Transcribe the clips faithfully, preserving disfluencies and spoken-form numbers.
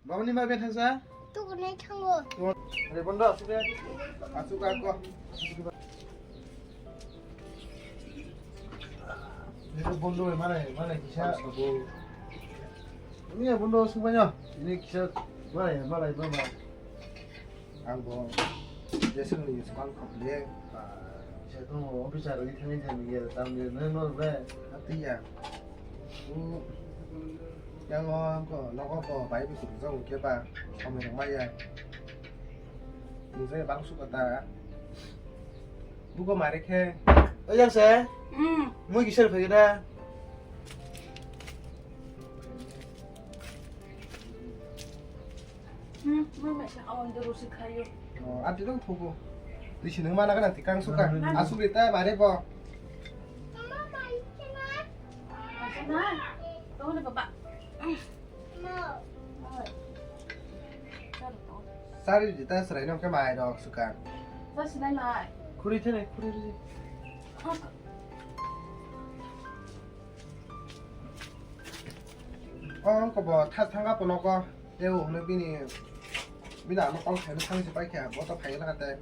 Baba ni ma ben thangsa? Tukunai thango. Re bondo asuk re. Asuk ako. Re bondo mana mana kisa. Ini ya bondo asuk banyo. Ini kisa mana mana mana. Ang bo jeswkni swkang khaple. Kisa tong officer ni thani thani ya tam ya no no bre. Ati ya. Yang o ko nogo ko bai bi kuru jong ke ba. Samung maya. Nung saya bang suka ta. Buko mare khe. O yang se. Hmm. Mui kisar phai da. Hmm, mama sa awan de rosi khayo. Oh, ati dong thugo. Twi sinung mana kana tikang suka. Hmm. Asuk rita bare bo. Asana. Tong na baba. Sari rita serai nong ke mai dok suka. Sa sinai mai. Khuri thene, khuri thene. Oh, ko bo thar thanga pono ko. Tei o hwnwi bini, bini ano kok khaina thangwi se paikha, bo to phaiya kha tei.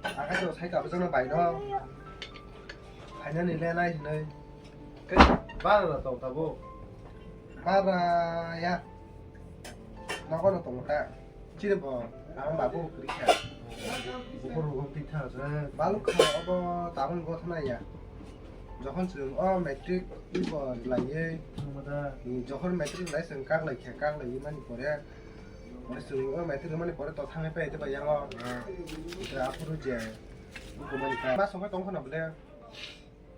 Akai to sai ka bwsano bai no. Phainani le nai hinwi. Bara no tong tabuk. Bara ya. Nogo no tongo ta. Chini bo, ang babu kwrwi kha. Bukhuk rwgwi twi tha se. Baluk kha obo tabuk bo thana ya. Jokhon chwng o matric ibo laiwi, thangma da. Jokhon matric lai chwng kak lai kha, kak laiwi mani pore. Ore chwng o matric mani pore to thangwi pai te ba yango. Ah. Ita aphuru je. Buko mani kha. Ma songkhe tong khana bole.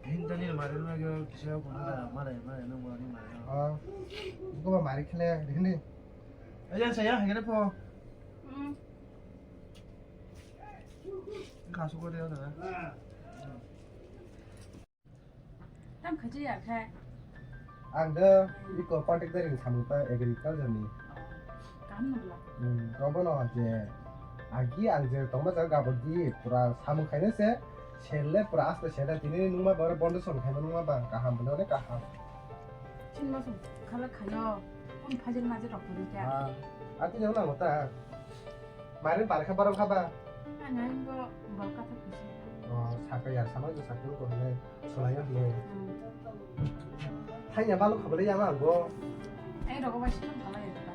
Hintani mari ma kisa kono da, malai, malai, nang bo ni malai. Ah. Buko ba mari khle, dihni. Ayan saya, hagere po. Hmm. Kaso ko dia da. Tam khaji ya khai. Ang da iko contact dari samung ta agriculture ni. Kam nula. Hmm, kobono je agi ang je tongma jaga gabo di pura samung khaina se, selle pura asta seda tini nungma bare bondo son khaima nungma ba kaham bole kaham. Chin ma sum khala khayo, kun phajil majil rok puri kya. Ah, ati jang na mata. Mari bar kha barok kha ba? Ano ingo bor kha thok kisi. Oh, saka yar sama jo saka ko hne, solai hne. Hmm. Thainya balu khabale yama go. Ai rogo ba sino khala ya ta.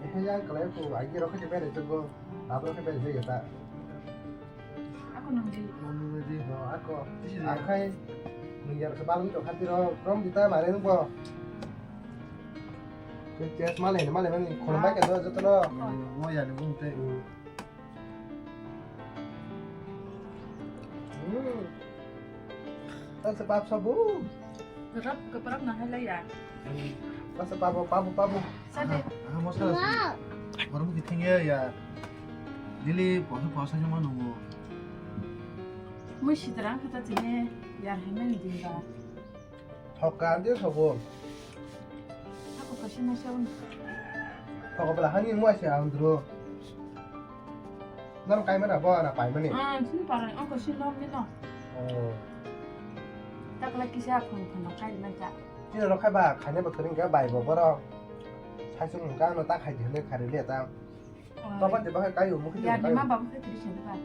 Eh, yang khala ko ai rogo je bere to go. Abo khe bere je ta. Ako nang di. Nang di no ako. Akhai nung yar kha balu to khati ro rom dita mare nung bo. Test malai, malai mani khulumbai khe jotono. Mo ya ni bung te. Hmm. Tang se pap sabu. Kerap, keperap na hai ya. Tang se pabu, pabu, pabu. Sade. Ah, mosla. Baru kita tinggal ya. Dili puasa puasa cuma nunggu. Mui sidrang kata sini yar hemen dinda. Thokka ante sobo. Ako kaisa masa un. Thokka bela hani mo ase ang dro. Nang kai mana bo na pai mani. Ah, sini parang ako sini lom ni no. Oh. Tak lagi siya phun phun kai mana ta. Sini ro kai ba khaina ba kering ga bai bo boro. Sai sung ga no ta khai di ne khari le ta. Topan de bahai kayo, mukhe ya, kayo. Bima babu khe tiri sini ba.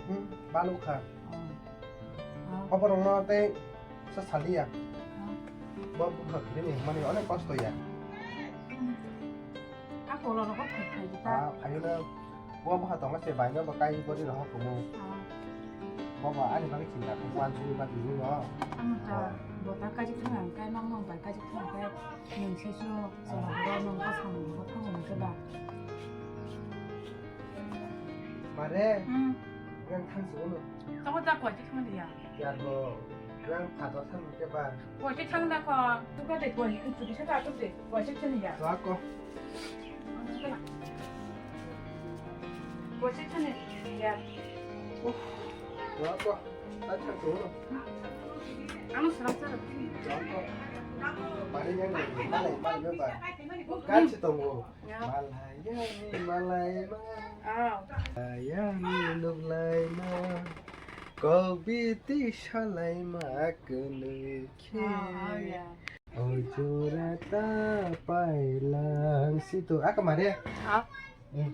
Hmm, balu kha. Oh. Oborok no tei sa saliya. Oh. Bo bukha khiri ni mani onek kosto ya. Hmm. A kolo no ko phai phai ta. Ah, phayo na. Bo bukha tonga se bai no ba kai bori no kumu. Ah. Bo ba ani bagwi chinta khe wan suri ba dulu no. Ang ta bo ta kaji khna kai mang mang bai kaji khna kai. Nung se su, so, ro nung ko samung ko thang nung se ba. Mare, hmm. Yang thang se ulo. Tamo ta koi thang de ya. Ya go, yang phato thang ke ba. Koi thang da ko. Tu ka de koi, tu se ta tu de, koi thang ya. Sa ko. Koi thang ya. Uf, sa ko. Ang serang serang. Mari yang ni, malai, malai, malai. Kan si tongo. Ya. Malai ya ni, malai ma. Ah. Malai ya ni, nuk lai ma. Kau biti salai ma kene khe. Ah, ah, ya. O jora ta pailang situ. Aka mare? Ha? Hmm.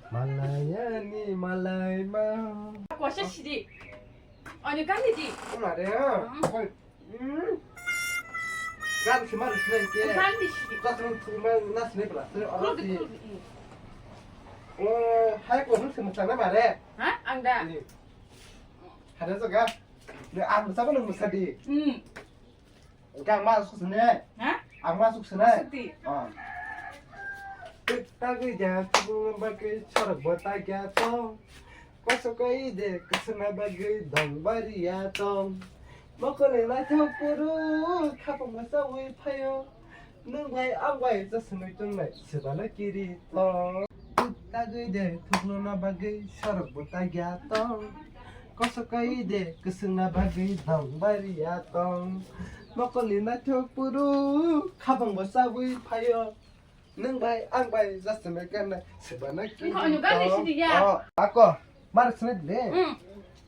Malayani malaima. Kwasa sidi. Ani gani di. Mare ha? Hmm. Oi. Hmm. Gan si maru sinai ke. Gan di sidi. Kosong si ma na sinai pla. Sinai oro si. Kul di, kul di. Oh, hai ko hung si mutang na mare. Ha? Ang da. Ini. Hada so ga. Ne ang sa ko nung sa di. Hmm. Ang ma suk sene. Ha? Ang ma suk sene. Suk di. Ah. Tagwi ja tubung bagwi sorok bo tagya tong. Kosok kai de kasana bagwi dong bari ya tong. Mokole naithok puru khapang ma sawi phayo. Nung bai ang bai jasungwi tongnai sebana kiri tong. Tagwi de thuklona bagwi sorok bo tagya tong. Kosok kai de kwswngna bagwi dong bari ya tong. Mokolni naithok puru khabangbo chabwi phaio. Nwng bai ang bai jastimai kanna sebana kiri tong. Wngkha, ano gari sidi ya. Oh, ako, mar sini de. Hmm.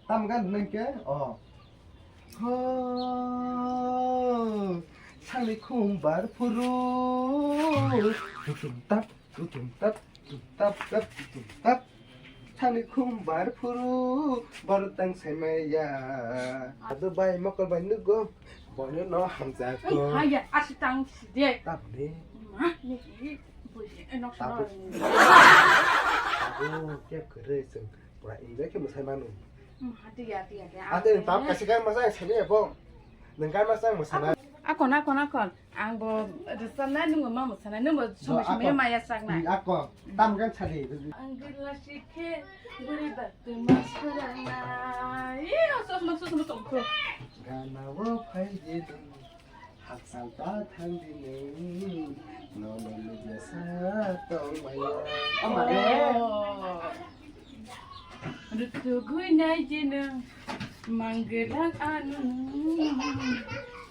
Tam gan nengke, oh. Ho, sangni khumbar phuru. Tutum tap, tutum tap, tutum tap, tap, tutum tap. Sangni khumbar phuru, borok tang saimaya. Ado bai mokol bai nugo, bono no hamjak ko. Haya, asi tang sidi. Tap de. Ma, ni, ni, buji, eh, nok. Tabu. Sana. Tabu, kep kere seng. Pura enjoy khe mwsai manu. Hmm, hati ya, hati ya, hati ya. Ate ang tam kaisa gan masa ang sani abo. Nang gan masa ang mwsana. Akon, akon, akon. Ang bo rwchapnai, nwng bo ma mwsanai, nwng bo somoi somoi maya saknai. Akon, tam gan sadi. Ang gila sikhe, buri bak tu masarana. Ih, os, os, os, os, os, os. Gana o phai di. Hakchal ta thang di nung, nono lubya sa tong maya. Ama re. Oh. Rutu gui nai di nung, manggelang anu.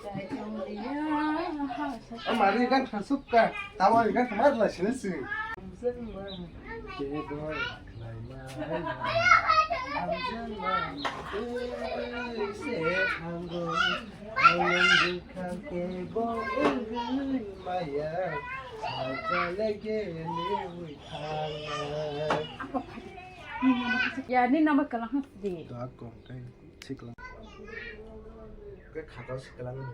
Tai tong liya ha sa. Ama re gan khasuk ka, tawa re gan khamar la sini si. Kebo khlaima, amjana, se thango, ang bwkha kebo wngwi maya, sajale gelewi thangnai. Ya, ni nama kalang hap di. Da kong kai. Sikla. Ke khata sikla ni.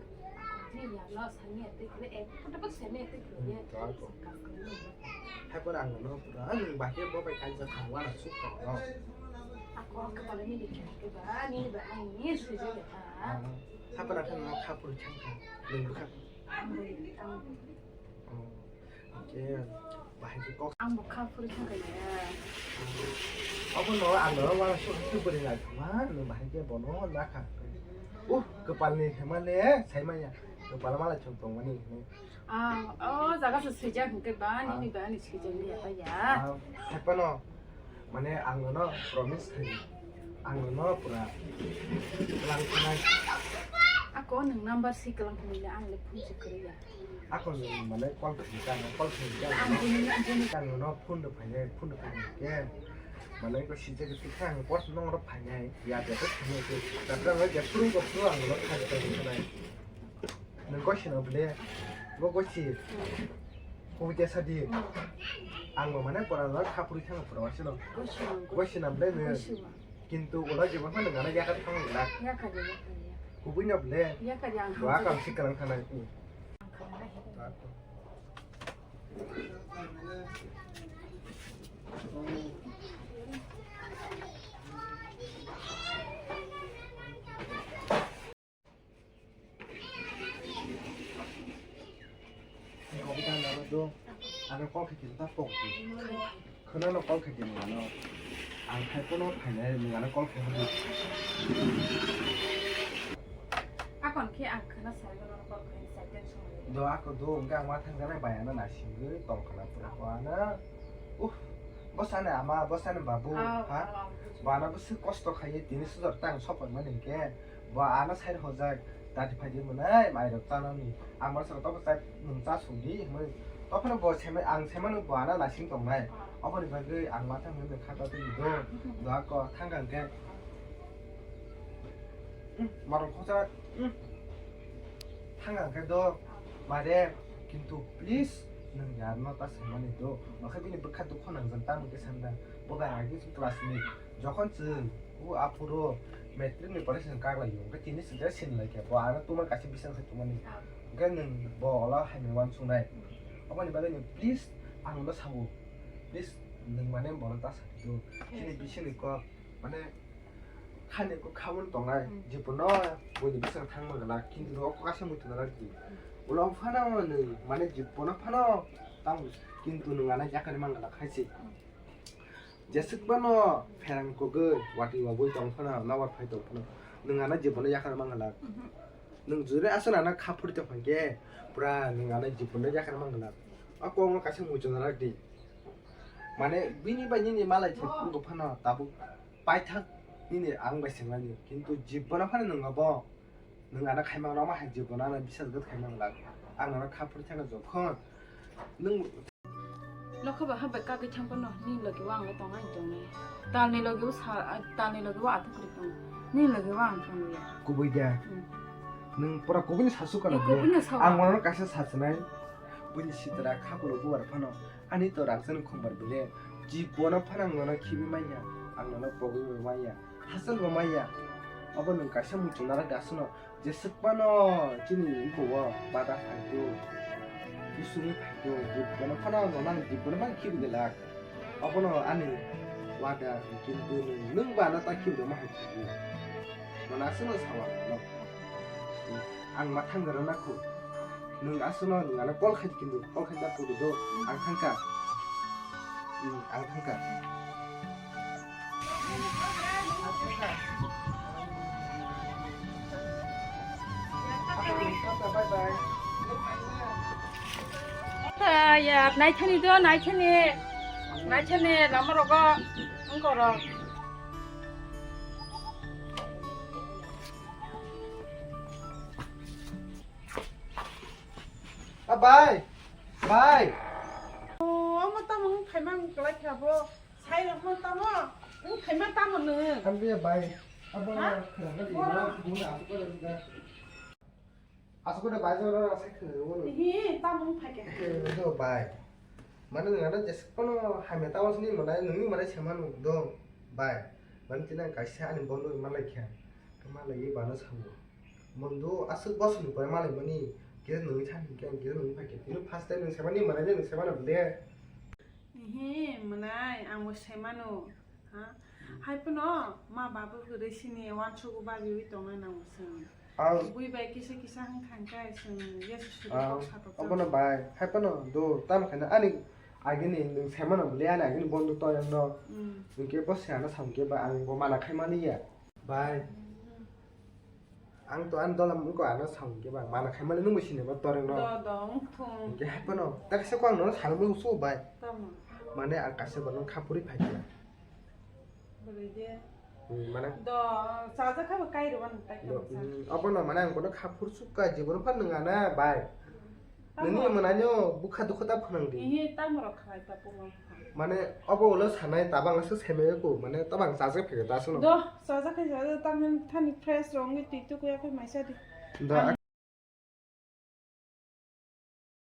Ni ya lo sami ate kle ek photo pa sami ate kle. Hmm, to ako. Hai por ang no pura ang bahke bo pai kaisa khangwa na suk ko no. Ako ang kapala ni dikhe ke ba ni ba ang ni suje ke ba. Hai por ang no khapur chang ka. Ni khap. Ang ang. Oh. Hwnkhe bahai khe kok. Ang bo kha phuri thangkha ya. Obo no ang no uansuk khe bwrwi naithokma, nwng bahai khe bono nakha. Uh, kwpalni hema le saimanya. Kwpal mala chwng tongmani hwnwi. Ah, o jaga se swijak hwnkhe ba, nini ba ani swijak ya, ya. Ah, hai phano. Mane ang nono promise khayo, ang nono pura lang khanai. Ako nwng number si kwlang khanai le, ang le phone se kwrwi ya. Ako nwng mane call khayo, ang call khayo, ang nono phone do phainai, phone do phainai ke. Mane ko si jaga tikha ang post nong ro phainai, ya jaga phainai ke. Tabra ngai ya phone ko phone ang nono khayo khayo khanai. Nung gosi no bole, bo gosi. Kubui kesa di. Ang bo mane pora no khapuri thang pora wasi no. Gosi no. Gosi na bole nung. Gosi no. Kintu ula jibo phano nung ana yaka thang la. Yaka de, yaka de, yaka. Kubui no bole. Yaka de ang. Wa kam sik kalang thang na. Ang kalang na he. Ano call khaikhe ta pok. Khwnano call khaikhe nwng ano. Ang phai phone phainai nwng ano call khai hwnwi. Akon khe ang khwna sai mano call khai sai tension. Do ako do hwnkhe ang ma thangjanai bai ano naisingwi tong khwna pura ko ano. Uh, bwsani ama, bwsani babu, ha? Bana bwswk kosto khaiwi tini sujak tang sopor mani hinkhe. Bo ano side hojak, dati phaidi mwnai, mairok chanani. Ang masa tobo chai, nwng cha songdi, hwnwi. Tophano bo seme, ang semano bo ano naising tongnai. Oboni bagwi ang ma thang hwnwi kha ta twi do. Do ako thang kha hwnkhe. Hmm, morok khosa. Hmm. Thang ang khe do, mare, kintu please, nwng yarno ta saimani do. Okhai bini bwkha dukho nangjak, tamo khe sanda. Bo bai agi class ni. Jokhon chwng, o aphuru matric ni pore chwng kak lai yo. Okhai tini sida sin lai khe, bo ano tuma kaisa bising sai tumani. Okhai nwng bo ola hai ni wansuk nai. Oboni bagwi nwng please, ang no sao. Please, nwng mane bono ta sa do. Chini bising ni kok, mane, Khani ko khamung tongnai, hmm, jibono buini bwskango thangma glak, kintu ro kaisa muitu nalak di. Hmm. Ulo phano nwng, mane jibono phano tang, kintu nwng ano yakarwi man glak hai se. Hmm. Jeswk phano pherang kogwi, watwi wabwi tong phano, nokbar phai tong phano, nwng ano jibono yakarwi man glak. Hmm. Nwng jure aswk ano kha phuri tong phai khe, pura nwng ano jibono yakarwi man glak. O kokno kaisa muitu nalak di. Mane bini bai nini malai thai phano tabuk. Paithak nini ang bai sengmani, kintu jibono phano nwng abo nwng ano khaimang rwma hai jibono ano bisas gad khaimang lak. Ang nono kha phuri thangna jokhon nwng nokha ba habai kagwi thang phano nini logi o ang le tong ani tongnai. Talni logi o sa, talni logi o athuk ri tong. Nini logi o ang tong ya. Kubui da. Hmm. Nwng pura kubui ni sasu kana. Kubui ni sawa. Ang nono kaisa sasinai. Buini sitra khakulo bubar phano ani to rakchani khumbar bile. Jibono phano ang nono khibi manya, ang nono pogwi bo manya, hachal bo manya. Obo nwng kaisa muchung narak aswkno jeswk phano chini iko o bada phaikhe, kusungwi phaikhe, jibono phano ang nono ang jibono phano khibi glak. Obono ani wada, kintu nwng, nwng ba ano ta khibi rwma hai khibi. Nono aswkno sawa nono. Ang ma thang gana na khu. Nwng aswkno nwng ano call khai kintu, call khai da khu do. Ang thangka. Hmm, ang thangka. Bye bye. Ah, ya, naithani do, naithani. Naithani lama rogo. Ang koro. Ah, bai. Bai. Oh, omo tamo wng phaima wng kwlai kha bo. Sai rok no tamo. Wng phaima tamo nwng? Ang ya bai. Abo ha? Khwrang kha di, bora. Buna asuk kore da. Asuk kore bai jora asuk kore wono. Hi, tamo wng phaikha. Khe do bai. Mane nwng ano jesuk kono hamya tamo sini mane nwngni mane sema nwng dong. Bai. Mane tini ang kaisa ani bondo malai kha. Malai bana sabo. Mondo aswk bosor ni pore malai mani, kisa nungwi thang hinkhe ang kisa nungwi phaikhe. Tini first time nwng semani mwnai de, nwng semano de. Ehe, mwnai, ang bo semano. Ha? Hai phano ma babu kwrwi sini uansukgo babiwi tongnai nang bo chwng. Ang bui bai kisa kisa hwnkha hwnkhe chwng yes sudu ang kok satok obono chang. Bai, hai phano do, tamo khaina ani agini nwng semano bwle ani agini bondo to yang no. Mm. Hinkhe bo se ano samkhe ba ang bo mana khai mani ya. Bai. Ang to ani dola mungko ano sa hwnkhe ba, mana khaimani nungbo sinima toreng no. Do, do, wng thung. Hwnkhe hai phano, ta kaisa ko ang nono salmani usu bai. Tamo? Mane ang kaisa bono kha phuri phaikha. Bwrwi de. Hmm, mane? Do, chajakha bo kairo mani tai do, kamo sa. Hmm, abono mane ang bono kha phuri sukha, jibono phan nwnga na bai. Tamo. Nini mwnanyo bukha dukha ta phwnang di. Ihi, tamo rok khlai ta pungo. Mane obo ulo sanai tabang aswk saimaya ko, mane tabang chajak phai ta aswk no. Do, chajak khai chajak tamo thani fresh rong twi tukya khai maisa di. Da. Ang